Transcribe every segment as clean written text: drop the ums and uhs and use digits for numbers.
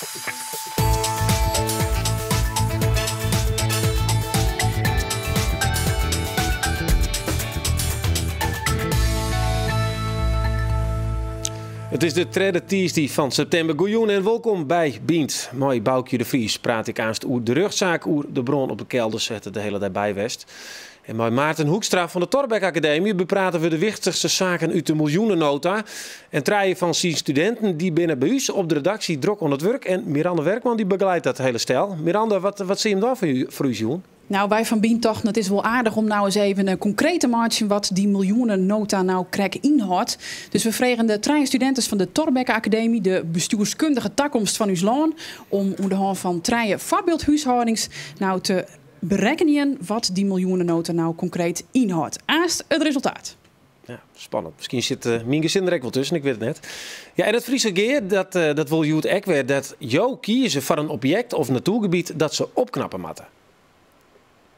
It is de tredde tiisdei fan septimber. Goejûn en wolkom by Bynt. Mei Baukje de Vries praat ik aanst oer de rjochtsaak oer de brân op de kelder sette de hele dei by west. En mei Maarten Hoekstra fan de Thorbecke Akademy beprate we de wichtichste saken út de miljoenenota. En trije fan syn studinten dy binne by ús op de redaksje drok oan it wurk. En Miranda Werkman dy begeleidt dat hiele stel. Miranda, wat, wat sil jim dan foar ús jûn? Nou, wy fan Bynt tochten it is wol aardich om nou ris even eh, konkreet te meitsjen wat dy miljoenenota nou krekt ynhâldt. Dus we fregen de trije studinten fan de Thorbecke Akademy, de bestjoerskundige takomst fan ús lân, om oan de hân fan trije foarbyldhúshâldings nou te berekkenjen wat dy miljoenenota nou konkreet ynhâldt. Aanst it resultaat. Ja, spannend. Miskien sit uh, myn gesin der ek wol tusken, ik wit it net. Ja, en it Fryske Gea, dat, uh, dat wol hjoed ek wer dat jo kieze foar in objekt of natoergebiet dat se opknappe moatte.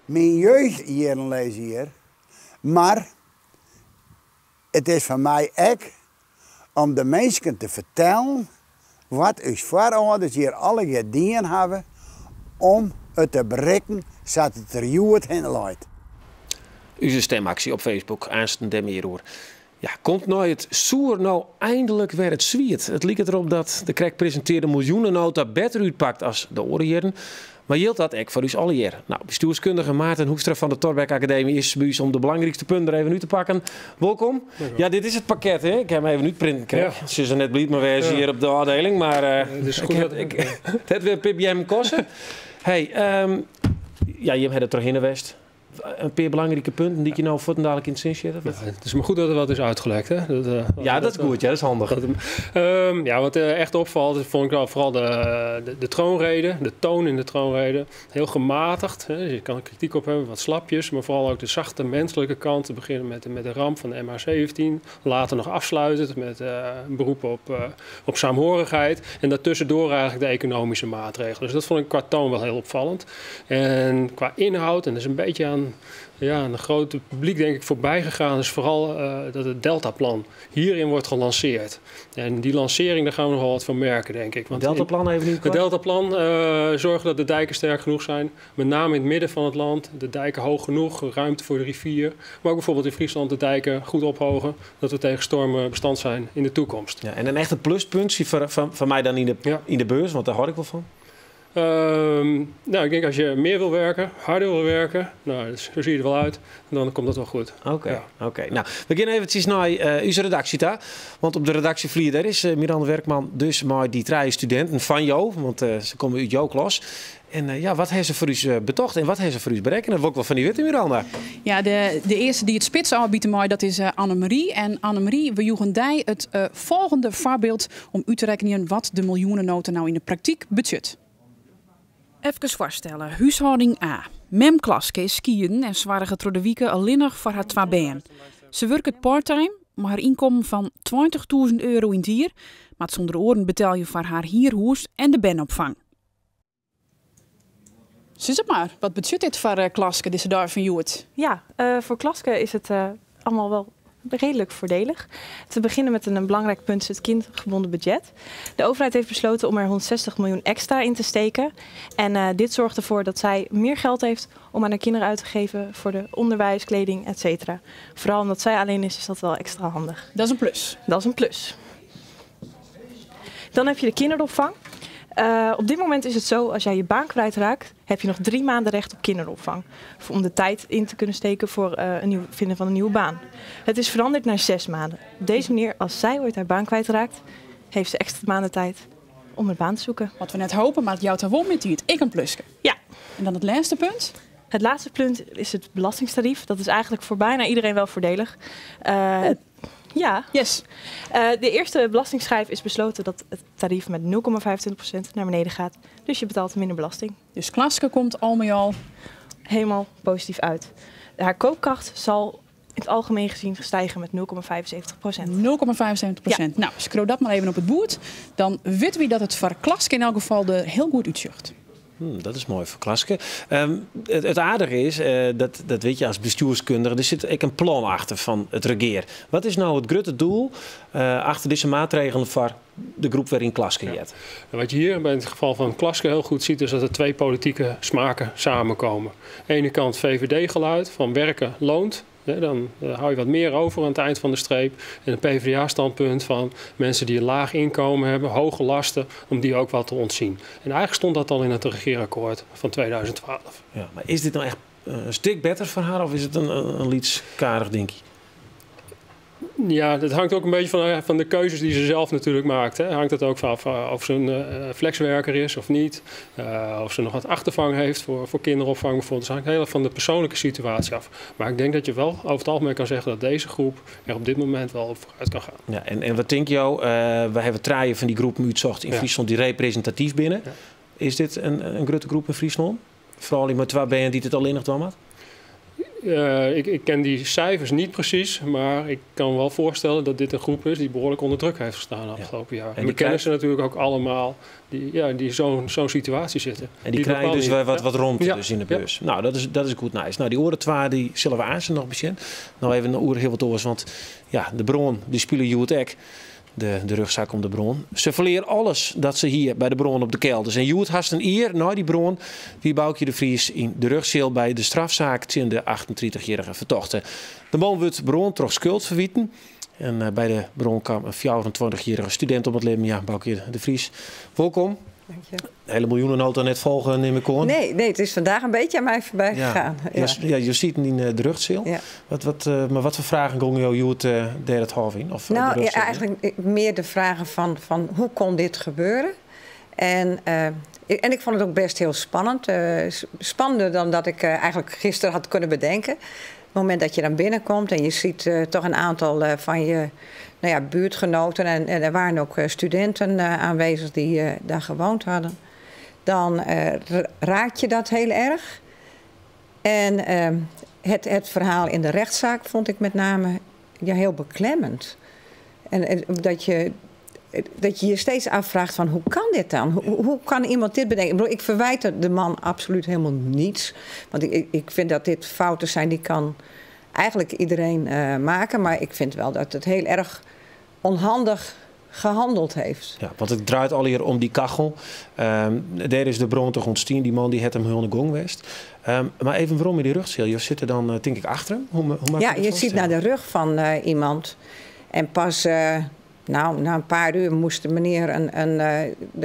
Myn jeugdjierren lizze hjir, mar it is foar my ek om de minsken te fertellen wat ús foarâlders hjir allegear dien hawwe om it te berikken sa't it der hjoed hinne leit. Us stemaksje op Facebook, aansten dêr mear oer. Ja, komt nei it soer no einlik wer it swiet? It liket derop dat de krekt presintearre miljoenenota better útpakt as de oare jierren. Mar jildt dat ek foar ús allegear? Nou, bestjoerskundige Maarten Hoekstra fan de Thorbecke Akademy is by ús om de belangrykste punten der even út te pakken. Wolkom. Ja, dit is it pakket, hè? Ik ha him even útprinten krekt. Ja. Se net bliid mei wêze hjir op de ôfdieling, mar uh, ik, ik, ik, it hat wer in pear beammen koste. Hey, ja, jim ha der trochhinne west. In pear belangrike punten dy't je no fuortendalik yn it sin sjitte? Ja, it is mar goed dat der wat is útlekt. Hè? Dat, ja, dat is goed. Ja, dat is handich. Dat, ja, wat echt opfalt, fûn ik foaral de troonrede, de toon yn de troonrede. Hiel gematigd. Hè? Je kin krityk op hawwe, wat slapjes, mar foaral ek de sachte minsklike kant. Te begjinnen mei de ramp fan de MH17. Letter noch ôfslutend mei in berop op saamhorigheid. En dêrtuskentroch eigentlik de ekonomyske maatregels. Dus dat fûn ik kwa toan wol hiel opfallend. En kwa ynhâld, en dat is in bytsje oan, ja, oan it grutte publyk tink ik foarby gien, is foaral dat it Deltaplan hjiryn wurdt lansearre. En dy lansearring, dêr geane we noch wol wat fan merke, tink ik. Want Deltaplan even yn It Deltaplan soarget dat de diken sterk genôch binne. Mei name yn it midden fan it lân, de diken heech genôch, romte foar de rivier. Mar ek bygelyks yn Fryslân de diken goed ophege, dat we tsjin stoarmen bestand binne yn de takomst. Ja, en in echte pluspunt foar my dan yn de beurs, want dêr hâld ik wol fan. Nou, ik tink as je mear wol wurkje, harder wol wurkje, nou, sa sjocht it der wol út, dan komt dat wol goed. Oké, oké. Nou, we geane eventsjes nei ús redaksje ta. Want op de redaksjeflier dêr is Miranda Werkman dus mei dy trije studinten fan jo, want se komme út jo klas. En ja, wat ha se foar ús betocht en wat ha se foar ús berekkene? Dat wol ik wol fan dy witte, Miranda. Ja, de earste dy't it spits ôfbite mei, dat is Annemarie. En Annemarie, we joegen dy it folgjende foarbyld om út te rekkenjen wat de miljoenenota no yn de praktyk betsjut. Efkes foarstelle, húshâlding A. Mem Klaske is skieden en soarget troch de wike allinnich foar har twa bern. Se wurket parttime, mar har ynkommen fan 20.000 euro yn it jier moat se ûnder oaren betelje foar har hierhûs en de bernopfang. Sis it mar, wat betsjut dit foar Klaske dizze dei fan hjoed? Ja, foar Klaske is it allegear wol reedlik foardielich. Te begjinnen mei in belangryk punt is it kindgebonden budget. De overheid heeft besletten om der 160 miljoen ekstra yn te stekken. En dit soarget derfoar dat sy mear jild hat om oan har bern út te jaan foar de ûnderwiis, klean, et cetera. Foaral omdat sy allinnich is, is dat wol ekstra handich. Dat is in plus. Dat is in plus. Dan ha je de kinderopfang. Op dit momint is it sa, as jy je baan kwytrekket, ha je noch 3 maanden rjocht op kinderopfang. Om de tiid yn te kinnen stekken foar in nij, finen fan in nije baan. It is feroare nei 6 maanden. Op dizze manier, as sy oait har baan kwytrekket, hat se ekstra maanden tiid om in baan te sykjen. Wat we net hoopje, mar it jout har wol mear tiid. Ek in pluske. Ja. En dan it lêste punt? It lêste punt is it belestingtaryf. Dat is eigentlik foar byna iderien wol foardielich. Ja. Yes. De earste belestingschijf is besletten dat it taryf mei 0,25% nei beneden giet. Dus je betellet minder belesting. Dus Klaske komt al mei al hielendal posityf út. Har keapkracht sil yn it algemien sjoen stige mei 0,75%. 0,75%. Ja. Nou, skriuw dat mar even op it boerd. Dan witte we dat it foar Klaske yn elk gefal der hiel goed útsjocht. Dat is moai foar Klaske. It aardige is, dat witte je as bestjoerskundige, der sit ek in plan achter fan it regear. Wat is no it grutte doel achter dizze maatregelen foar de groep wêryn Klaske heart. Ja. Wat je hier bij het geval van Klaske heel goed ziet, is dat er twee politieke smaken samenkomen. Aan de ene kant VVD-geluid van werken loont. Dan hou je wat meer over aan het eind van de streep. En het PvdA-standpunt van mensen die een laag inkomen hebben, hoge lasten, om die ook wat te ontzien. En eigenlijk stond dat al in het regeerakkoord van 2012. Ja, maar is dit nou echt een stuk beter voor haar of is het een lytskarig dingje? Ja, dat hangt ook een beetje van de keuzes die ze zelf natuurlijk maakt. Hè. Hangt het ook van af of ze een flexwerker is of niet. Of ze nog wat achtervang heeft voor kinderopvang bijvoorbeeld. Dus hangt heel erg van de persoonlijke situatie af. Maar ik denk dat je wel over het algemeen kan zeggen dat deze groep er op dit moment wel op vooruit kan gaan. Ja, en wat denk jou? We hebben trije fan dy groep útsocht yn Fryslân dy't represintatyf binne. Ja. Is dit in grutte groep yn Fryslân? Foaral mei twa bern dy't it allinnich dwaan moatte? Ik ken die cijfers niet precies, maar ik kan me wel voorstellen dat dit een groep is die behoorlijk onder druk heeft gestaan de afgelopen jaar. En we kennen ze natuurlijk ook allemaal die, ja, die zo'n situatie zitten. En die krijgen dus wat romte dus yn de beurs. Nou, dat is goed nice. Nou, dy oare twa die sille we aanst noch besjen. No even in oer hiel wat oars, want ja, de brân dy spile hjoed ek. De rjochtsaak om de brân. Se ferlear alles dat se hie by de brân op de Kelders. En hjoed hast in jier nei dy brân wie Baukje de Vries yn de rjochtseal by de strafsaak tsjin de 38-jierrige fertochte. De man wurdt brân troch skuld ferwiten. En by de brân kaam in 24-jierrige studint om it libben. Ja, Baukje de Vries, wolkom. Dank je. De hiele miljoenenota net folge, nim ik oan. Nee, het is vandaag een beetje aan mij voorbij gegaan. Ja. Ja, je zit yn de rjochtseal. Ja. Maar wat foar fragen gongen jo hjoed dêr it hôf yn? Of de rjochtseal yn? Eigenlijk meer de vragen van hoe kon dit gebeuren? En ik vond het ook best heel spannend. Spannender dan dat ik eigenlijk gisteren had kunnen bedenken. Op het moment dat je dan binnenkomt en je ziet toch een aantal van je, nou ja, buurtgenoten en er waren ook studenten aanwezig die daar gewoond hadden, dan raakt je dat heel erg. En het verhaal in de rechtszaak vond ik met name, ja, heel beklemmend. En dat je je steeds afvraagt van hoe kan dit dan? Hoe kan iemand dit bedenken? Ik bedoel, ik verwijt de man absoluut helemaal niets. Want ik vind dat dit fouten zijn die kan eigenlijk iedereen maken. Maar ik vind wel dat het heel erg onhandig gehandeld heeft. Ja, want it draait allegear om dy kachel. Dêr is de brân toch ûntstien. Dy man dy hat him hiel gong west. Mar even werom yn dy rjochtseal. Jo sitte dan, tink ik, achter him. Hoe moat Ja, ik dat je ziet foarstelle? naar de rug van iemand. En pas na een paar uur moest de meneer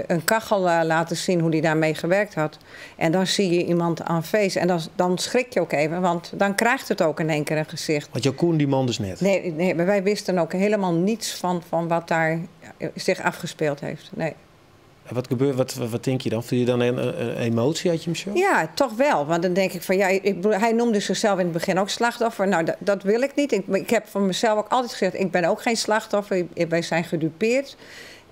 een kachel laten zien hoe hij daarmee gewerkt had. En dan zie je iemand aan feest. En dan schrik je ook even, want dan krijgt het ook in één keer een gezicht. Want jo koene dy man dus net? Nee, nee, maar wij wisten ook helemaal niets van wat daar zich afgespeeld heeft. Nee. En wat gebeurt, wat tink je dan? Fiele je dan in emotie uit je show? Ja, toch wel. Want dan denk ik van, ja, ik bedoel, hij noemde zichzelf in het begin ook slachtoffer. Nou, dat wil ik niet. Ik heb van mezelf ook altijd gezegd, ik ben ook geen slachtoffer. Wij zijn gedupeerd.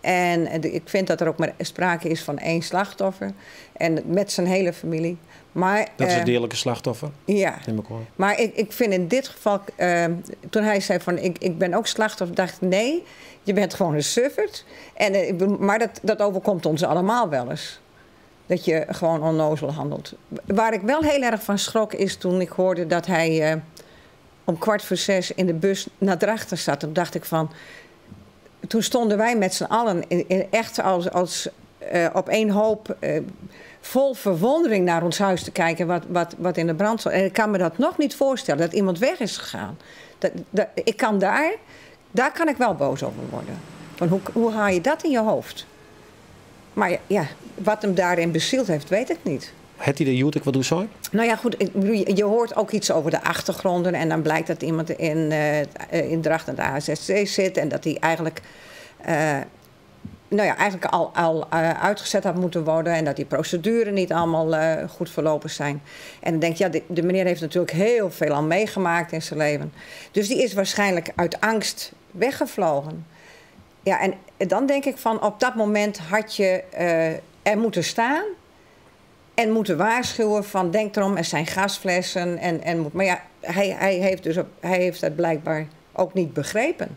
En ik vind dat er ook maar sprake is van één slachtoffer. En met zijn hele familie. Maar, dat is het deerlike slachtoffer? Ja. Neem ik aan. Maar ik vind in dit geval, toen hij zei van ik ben ook slachtoffer, dacht ik nee, je bent gewoon een sufferd. En ik bedoel, maar dat overkomt ons allemaal wel eens. Dat je gewoon onnozel handelt. Waar ik wel heel erg van schrok is toen ik hoorde dat hij om 5:45 in de bus naar Drachten zat. Toen dacht ik van... Toen stonden wij met z'n allen echt als op één hoop vol verwondering naar ons huis te kijken wat in de brand zat. En ik kan me dat nog niet voorstellen, dat iemand weg is gegaan. Daar kan ik wel boos over worden. Want hoe haal je dat in je hoofd? Maar ja, wat hem daarin bezield heeft, weet ik niet. Hat hy dêr hjoed ek wat oer sein? Nou ja, goed, ik bedoel, je hoort ook iets over de achtergronden. En dan blijkt dat iemand in Drachten de AZC zit. En dat hij eigenlijk al uitgezet had moeten worden. En dat die procedure niet allemaal goed verlopen zijn. En dan denk je, ja, de meneer heeft natuurlijk heel veel al meegemaakt in zijn leven. Dus die is waarschijnlijk uit angst weggevlogen. Ja, en dan denk ik van, op dat moment had je er moeten staan en moeten waarschuwen van, denk erom, er zijn gasflessen. Maar ja, hij heeft dat blijkbaar ook niet begrepen.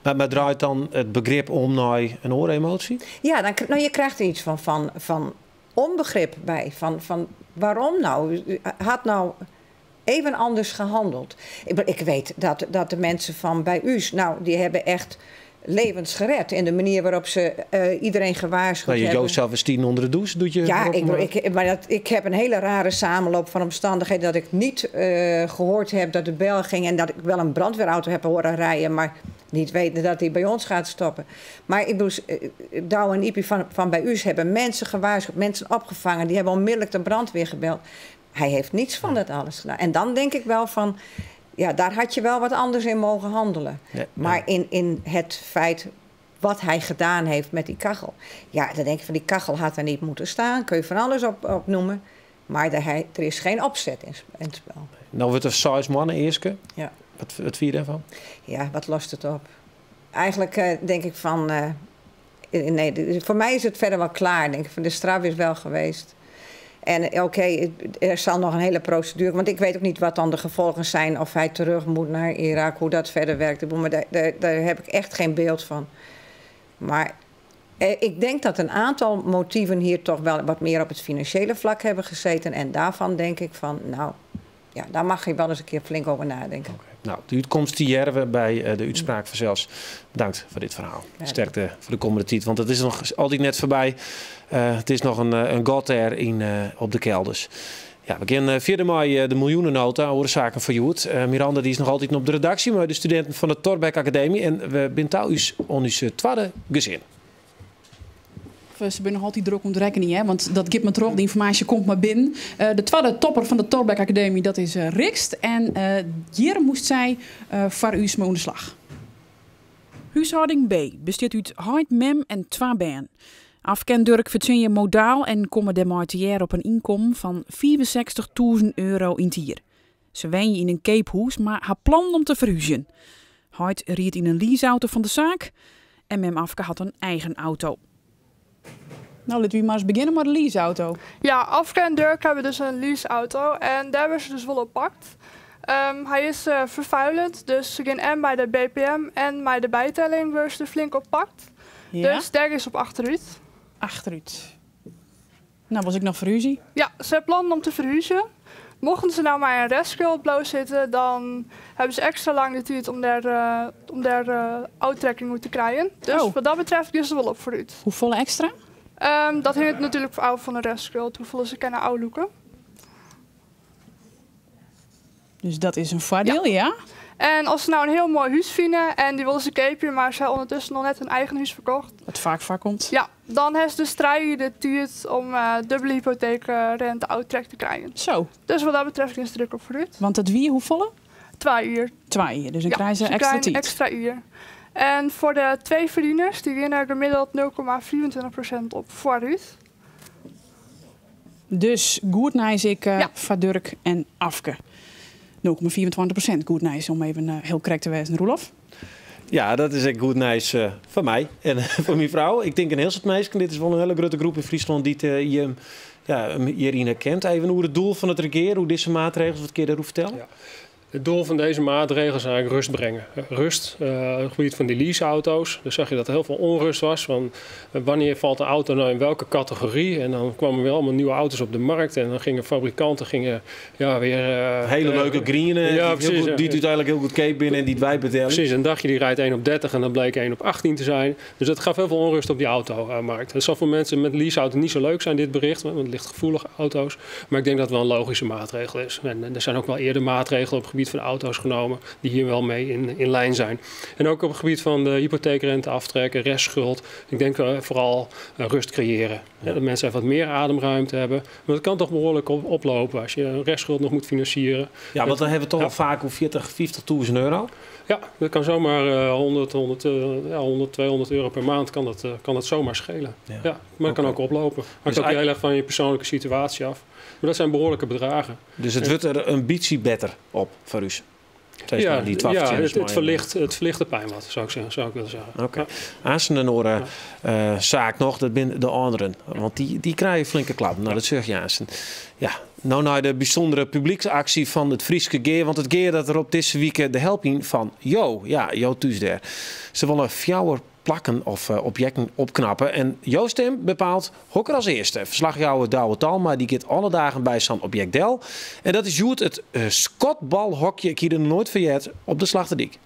Maar draait dan it begrip om nei in oare emoasje? Ja, je krijgt er iets van onbegrip bij. Van waarom nou? Had nou even anders gehandeld. Ik weet dat de mensen van bij u, die hebben echt Levens gered in de manier waarop ze iedereen gewaarschuwd Nou, je hebben. zelf is tien onder de douche, doet je Ja, erop, ik, maar- ik, maar dat, ik heb een hele rare samenloop van omstandigheden dat ik niet gehoord heb dat de bel ging en dat ik wel een brandweerauto heb horen rijden, maar niet weten dat die bij ons gaat stoppen. Maar ik bedoel, Douwe en Iepie van bij u hebben mensen gewaarschuwd, mensen opgevangen, die hebben onmiddellijk de brandweer gebeld. Hij heeft niets van dat alles gedaan. En dan denk ik wel van, ja, daar had je wel wat anders in mogen handelen. Maar in het feit wat hij gedaan heeft met die kachel. Ja, dan denk ik van die kachel had er niet moeten staan. Kun je van alles op noemen. Maar er is geen opzet in het spel. Nou wordt er 6 mannen eerste. Ja. Wat vind je daarvan? Ja, wat lost het op? Eigenlijk denk ik van... nee, voor mij is het verder wel klaar. Denk ik van de straf is wel geweest. En oké, er zal nog een hele procedure... Want ik weet ook niet wat dan de gevolgen zijn... of hij terug moet naar Irak, hoe dat verder werkt. Maar daar heb ik echt geen beeld van. Maar ik denk dat een aantal motieven hier toch wel wat meer op het financiële vlak hebben gezeten. En daarvan denk ik van, nou, ja, daar mag je wel eens een keer flink over nadenken. Okay. Nou, de uitkomst die jerven bij de uitspraak vanzelfs. Bedankt voor dit verhaal. Ja. Sterkte voor de komende tijd, want het is nog altijd net voorbij. Het is nog een gat er op de kelders. Ja, we gaan 4 mei de miljoenennota, oorzaken van Joet. Miranda die is nog altijd op de redactie, maar de studenten van de Thorbecke Academie. En we zijn thuis ons tweede gezin. Ze zijn nog altijd druk om te rekenen, hè? Want dat geeft me terug, de informatie komt maar binnen. De tweede topper van de Thorbecke Academie, dat is Rixt. En hier moest zij voor u mee aan de slag. Huishouding B bestaat uit Heid, Mem en 2 bern. Afken Durk verzin je modaal en komen de martière op een inkomen van 64.000 euro in het jaar. Ze wonen in een keephoes, maar haar plan om te verhuizen. Heid riet in een leaseauto van de zaak en Mem Afke had een eigen auto. Nou, laten we maar eens beginnen met de leaseauto. Ja, Afke en Durk hebben dus een leaseauto en daar hebben ze dus wel op pakt. Hij is vervuilend, dus ze gaan en bij de BPM en bij de bijtelling worden ze er flink op pakt. Ja? Dus daar is op achteruit. Achteruit. Nou, was ik nog verhuizen? Ja, ze hebben plannen om te verhuizen. Mochten ze nou maar een restschuld bloot zitten, dan hebben ze extra lang de tijd om daar uittrekking te krijgen. Dus wat dat betreft is ze wel op vooruit. Hoeveel extra? Dat hangt natuurlijk af van de restschuld, hoeveel ze kunnen uitloeken. Dus dat is een voordeel, ja? En als ze nou een heel mooi huis vinden en die willen ze kopen, maar ze hebben ondertussen nog net hun eigen huis verkocht. Wat vaak voorkomt. Ja, dan heeft de strijd de tijd om dubbele hypotheekrente uittrek te krijgen. Zo. Dus wat dat betreft is de druk op vooruit. Want dat wie, hoeveel? 2 uur. 2 uur, dus dan ja, krijgen ze ze extra krijgen tijd. extra uur. En voor de 2 verdieners, die winnen gemiddeld 0,24% op vooruit. Dus goed nice ik Ja. van Durk en Afke. 0,24% goed nice, om even heel correct te wezen. Roelof? Ja, dat is echt goed nice van mij en van mijn vrouw. Ik denk een heel soort meisjes. Dit is wel een hele grote groep in Friesland die hierin herkent. Even hoe het doel van het regeren, hoe deze maatregels, wat kun je daarover vertellen? Ja. Het doel van deze maatregelen is eigenlijk rust brengen. Rust, het gebied van die leaseauto's. Daar zag je dat er heel veel onrust was. Van wanneer valt de auto nou in welke categorie? En dan kwamen weer allemaal nieuwe auto's op de markt. En dan gingen fabrikanten weer... hele leuke groene, ja, die, precies, heel goed, ja. die het uiteindelijk heel goedkoop binnen en die het wij betalen. Precies, een dagje die rijdt 1 op 30 en dan bleek 1 op 18 te zijn. Dus dat gaf heel veel onrust op die automarkt. Het zal voor mensen met leaseauto niet zo leuk zijn, dit bericht. Want het ligt gevoelig auto's. Maar ik denk dat het wel een logische maatregel is. En er zijn ook wel eerder maatregelen op het gebied van auto's genomen die hier wel mee in lijn zijn. En ook op het gebied van de hypotheekrente aftrekken, restschuld. Ik denk vooral rust creëren. Ja. Dat mensen even wat meer ademruimte hebben. Maar dat kan toch behoorlijk oplopen als je een restschuld nog moet financieren. Ja, want dan hebben we toch al vaak om 40, 50.000 euro. Ja, dat kan zomaar 100, 200 euro per maand kan dat zomaar schelen. Ja. Ja, maar het kan ook oplopen. Hangt dus ook heel erg van je persoonlijke situatie af. Maar dat zijn behoorlijke bedragen. Dus het wordt er een beetje beter op voor u? Ja, die ja, het verlicht de pijn wat, zou ik willen zeggen. Oké. Okay. Aan een oren zaak nog, dat zijn de anderen. Want die krijgen flinke klap. Nou, dat zeg je aan. Ja, nou naar de bijzondere publieksactie van het Fryske Gea. Want het Gea dat er op deze week de helping van Jo. Ja, Jo thuis daar. Ze willen fjouwer plakken of objecten opknappen. En Jo stem bepaalt hokker als eerste. Verslagjouwer Douwe Talma die gaat alle dagen bij zo'n object Del. En dat is Joet het skotbalhokje, ik hier er nooit verjet, op de Slachterdiek.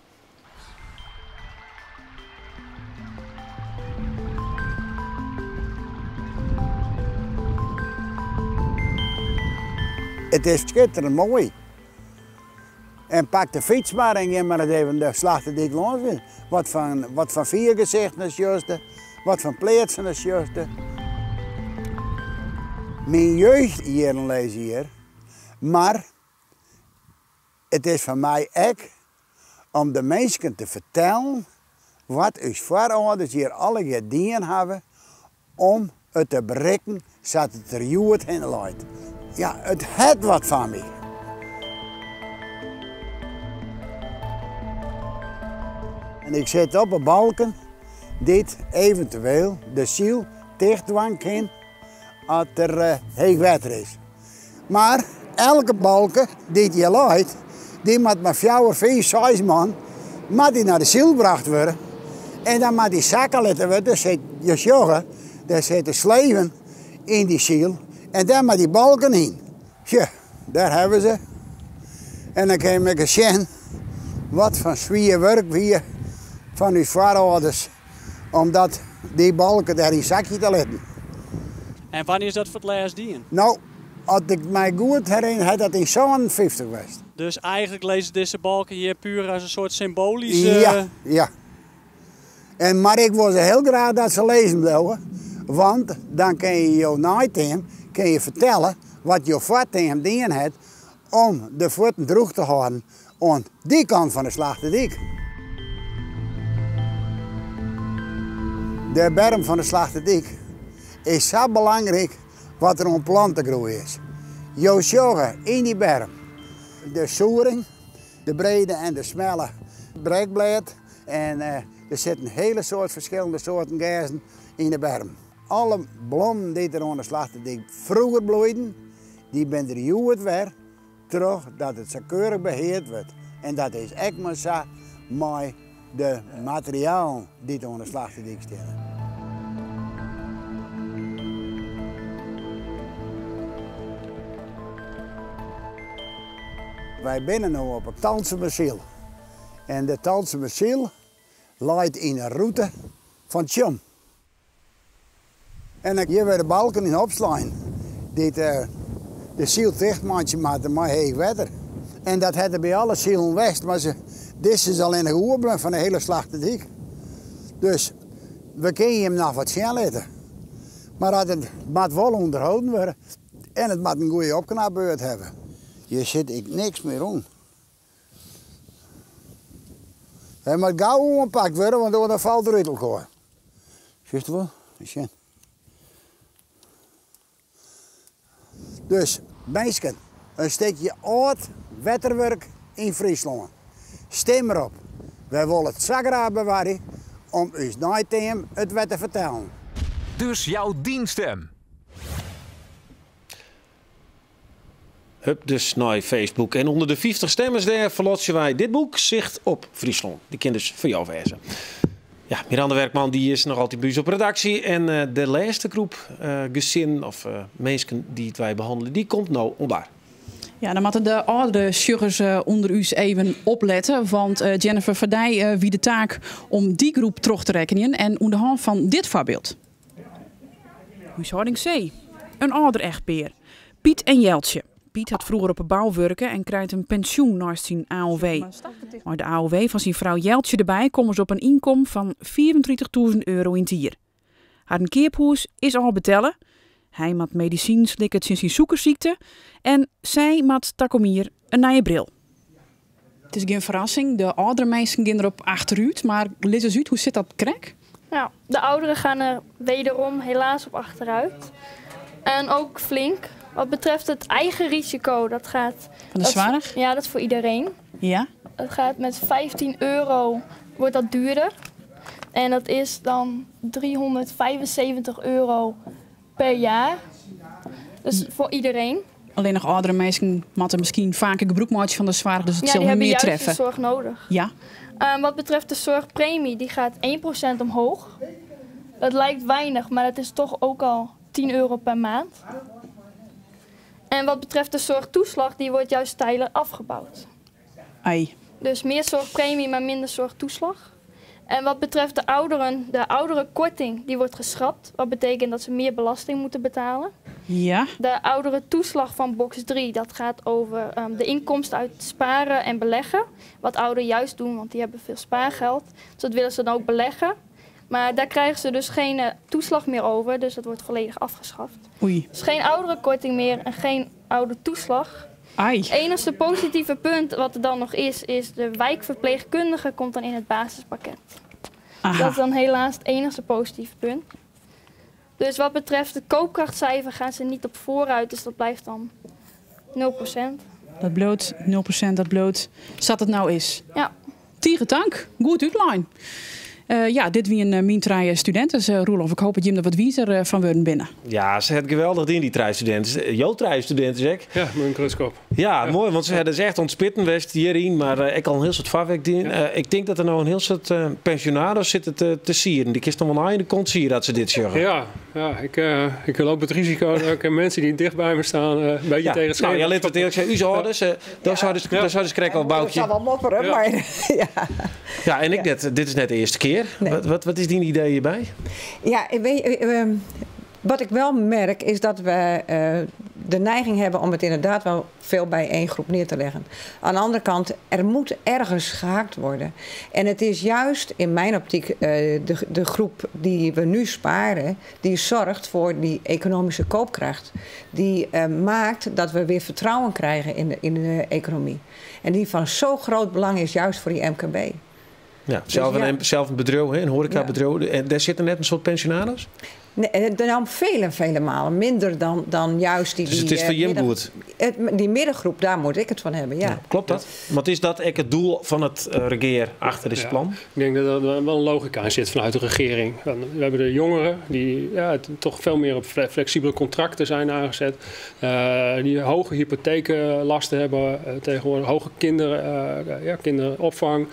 It is skitterend moai. En pak de fyts mar en gean mar ris even de Slachtedyk lâns. Wat fan, wat fan fiergesichten sjochst, wat fan pleatsen sjochst. Myn jeugdjierren lizze hjir, mar it is foar my ek om de minsken te fertellen wat ús foarâlders hjir allegear dien hawwe om it te berikken sa't it der hjoed hinne leit. Ja, it hat wat fan my. En ik sit op 'e balken dy't eventueel de syl ticht dwaan kin as der heech wetter is. Mar elke balke dy't hjir leit, dy moat mei fjouwer, fiif, seis man moat dy nei de syl brocht wurde. En dan moat dy sakke litten wurde. Der sit, je sjogge, der sitte sleven yn dy syl en dêr moat dy balken yn. Sjoch, dêr hawwe se. En dan kinne je sjen wat fan swier wurk wie fan ús foarâlders om dat, dy balken dêr yn sakje te litten. En wannear is dat foar it lêst dien? No, as ik my goed herinner, hat dat yn 57 west. Dus eigentlik lizze dizze balken hjir puer as in soart symboalyske... Ja, ja. En, mar ik wol se hiel graach dat se lizzen bliuwe, want dan kinne je jo neiteam kinne je fertelle wat jo foarteam dien hat om de fuotten drûch te hâlden oan dy kant fan de Slachtedyk. De berm fan de Slachtedyk is sa belangryk wat der oan plantegroei is. Jo sjogge yn dy berm de soering, de brede en de smelle brekblêd en der sit in hiele soad ferskillende soarten gerzen yn de berm. Alle blommen dy't der oan de Slachtedyk froeger bloeiden, dy binne der hjoed wer trochdat it sa keurich beheard wurdt. En dat is ek mar sa mei de materialen dy't oan de Slachtedyk steane. Wy binne no op 'e Tansumersyl en de Tansumersyl leit yn 'e rûte fan Tsjom. En hjir wurde balken yn opslein dy't de syl ticht meitsje moatte mei heech wetter. En dat hat der by alle silen west, mar dizze is allinnich oerbleaun fan de hiele Slachtedyk. Dus we kinne jim noch wat sjen litte. Mar dat it moat wol ûnderholden wurde en it moat in goede opknapbeurt hawwe. Hjir sit ek niks mear oan. Hy moat gau oanpakt wurde, want oars dan falt er út elkoar. Sjochst wol? Sjen. Dus, minsken, in stikje âld wetterwurk yn Fryslân. Stim derop. Wy wolle it sa graach bewarje om ús neiteam it wer te fertellen. Dus jou dyn stim! Hup dus nei Facebook en ûnder de 50 stemmers dêr ferlotsje wy dit boek Sicht op Fryslân. Dy kin dus foar jo wêze. Ja, Miranda Werkman dy is noch altyd by ús op redaksje en eh, de lêste groep eh, gesinnen of eh, minsken dy't wy behannelje, dy komt no oan bar. Ja, dan moatte de âldere sjoggers ûnder ús even oplette, want Jennifer, foar dy wie de taak om dy groep troch te rekkenjen en oan de hân fan dit foarbyld. Húshâlding C. In âlder echtpear. Piet en Jeltsje. Piet hat froeger op 'e bou wurke en krijt in pensjoen neist syn AOW. Mei de AOW fan syn frou Jeltsje derby komme se op in ynkommen fan 35.000 euro yn 't jier. Harren keaphûs is ôfbetelle. Hy moat medisinen slikke tsjin syn sûkersykte en sy moat takom jier in nije bril. It is gjin ferrassing, de âldere minsken gean derop achterút, mar lis ris út, hoe sit dat krekt? Nou, de ouderen gaan er wederom helaas op achteruit. En ook flink. Wat betreft het eigen risico, dat gaat... Fan de soarch? Ja, dat is voor iedereen. Ja. Het gaat met 15 euro, wordt dat duurder. En dat is dan 375 euro per jaar. Dus voor iedereen. Allinnich âldere minsken moatte miskien faker gebrûk meitsje fan de soarch, dus it Ja, sil die hun hebben mear juist de treffe. zorg nodig. Ja. Wat betreft de zorgpremie, die gaat 1% omhoog. Dat lijkt weinig, maar dat is toch ook al 10 euro per maand. En wat betreft de zorgtoeslag, die wordt juist steiler afgebouwd. Ai. Dus meer zorgpremie, maar minder zorgtoeslag. En wat betreft de ouderen, de ouderenkorting die wordt geschrapt. Wat betekent dat ze meer belasting moeten betalen. Ja. De ouderentoeslag van box 3, dat gaat over de inkomsten uit sparen en beleggen. Wat ouderen juist doen, want die hebben veel spaargeld. Dus dat willen ze dan ook beleggen. Maar daar krijgen ze dus geen toeslag meer over, dus dat wordt volledig afgeschaft. Oei. Dus geen ouderenkorting meer en geen oudertoeslag. Ai. Het enige positieve punt wat er dan nog is, is de wijkverpleegkundige komt dan in het basispakket. Aha. Dat is dan helaas het enige positieve punt. Dus wat betreft het koopkrachtcijfer gaan ze niet op vooruit, dus dat blijft dan 0%. Dat bloot, 0%, dat bloot. Zat het nou is. Ja. Tige tank, goed uitlijn. Ja, dit wie een mijn trije studenten, dus, Roelof. Ik hoop dat Jim er wat wiezer van worden binnen. Ja, ze het geweldig in die trije studenten. Jouw trije studenten, zeg. Ja, mijn kruskop. Ja, mooi, want ze hadden dus echt ontspitten west hierin, maar ik al een heel soort vaarwerk dien. Ik denk dat er nou een heel soort pensionados zitten te sieren. Die kist nog wel in de kont sieren dat ze dit zeggen. Ja, ja, ik loop het risico dat ik mensen die dicht bij me staan een beetje tegen het Nou, schema ja, let het eerlijk zeggen, u zou dus, daar zou dus, daar zou dus krek al Ik boutje. zal wel mopperen, maar ja. Ja, en ik net, dit is net de eerste keer. Nee. Wat is die idee hierbij? Ja, ik weet, wat ik wel merk is dat we de neiging hebben om het inderdaad wel veel bij één groep neer te leggen. Aan de andere kant, er moet ergens gehaakt worden. En het is juist in mijn optiek de groep die we nu sparen, die zorgt voor die economische koopkracht. Die maakt dat we weer vertrouwen krijgen in de economie. En die van zo groot belang is juist voor die MKB. Ja, Dus zelf ja. een bedrijf, hè, een horecabedrijf. En daar zitten net een soort pensionaris? Nee, nou, vele, vele malen. Minder dan juist die... Dus het die, is voor Jim goed? Die middengroep, daar moet ik het van hebben, ja. Ja, klopt dat? Want is dat echt het doel van het regeer achter dit plan? Ik denk dat er wel een logica in zit vanuit de regering. We hebben de jongeren die, ja, toch veel meer op flexibele contracten zijn aangezet. Die hoge hypotheeklasten hebben tegenwoordig. Hoge kinderopvang.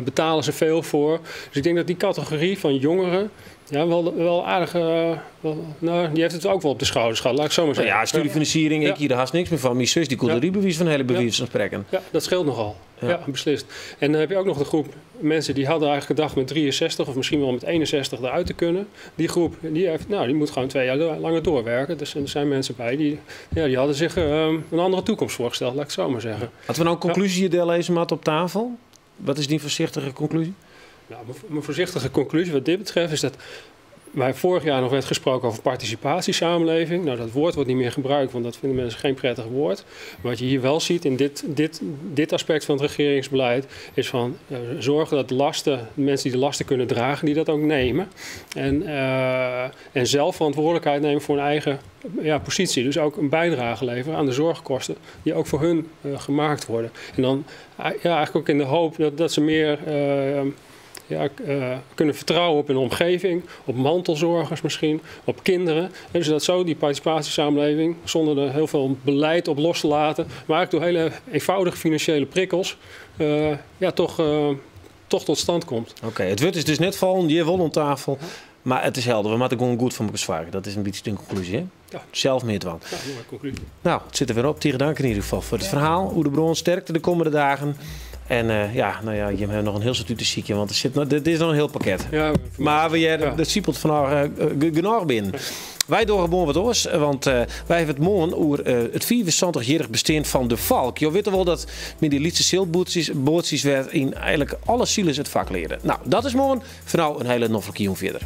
Betalen ze veel voor. Dus ik denk dat die categorie van jongeren... Ja, wel aardig. Wel, nou, die heeft het ook wel op de schouders gehad, laat ik zo maar zeggen. Ja, studiefinanciering, ik hier haast niks meer van. Mijn zus, die kon de rijbewijs van hele bewijs van spreken. Ja, dat scheelt nogal. Ja, beslist. En dan heb je ook nog de groep mensen die hadden eigenlijk gedacht met 63 of misschien wel met 61 eruit te kunnen. Die groep, die moet gewoon 2 jaar langer doorwerken. Dus er zijn mensen bij die hadden zich een andere toekomst voorgesteld, laat ik het zo maar zeggen. Hadden we nou een conclusie hier lezen, Matt, op tafel? Wat is die voorzichtige conclusie? Nou, mijn voorzichtige conclusie wat dit betreft is dat wij vorig jaar nog werd gesproken over participatiesamenleving. Nou, dat woord wordt niet meer gebruikt, want dat vinden mensen geen prettig woord. Maar wat je hier wel ziet in dit aspect van het regeringsbeleid is van zorgen dat de mensen die de lasten kunnen dragen, die dat ook nemen. En zelf verantwoordelijkheid nemen voor hun eigen, positie. Dus ook een bijdrage leveren aan de zorgkosten die ook voor hun gemaakt worden. En dan eigenlijk ook in de hoop dat ze meer... kunnen vertrouwen op hun omgeving, op mantelzorgers misschien, op kinderen. En dus dat zo die participatiesamenleving, zonder er heel veel beleid op los te laten, maar eigenlijk door hele eenvoudige financiële prikkels, toch tot stand komt. Oké, het wordt is dus net vallen, je won om tafel, maar het is helder. We maken gewoon goed van bezwaar. Dat is een beetje de conclusie, hè? Ja. Zelf meer dwang. Ja, mooie conclusie. Nou, het zit er weer op. Tegen dank in ieder geval voor het verhaal. Hoe de bron sterkte de komende dagen. En je hebt nog een heel soort te ziekje, want er zit nog, dit is nog een heel pakket. Ja, maar we dat siepelt vandaag genoeg binnen. Wij doorgeboren wat oors, want wij hebben het morgen over het 74-jarig bestaan van de Valk. Je weet wel dat met die Lietse zeilbootjes werd in eigenlijk alle zielen het vak leren. Nou, dat is morgen. Voor nou een hele noffelijke jong verder.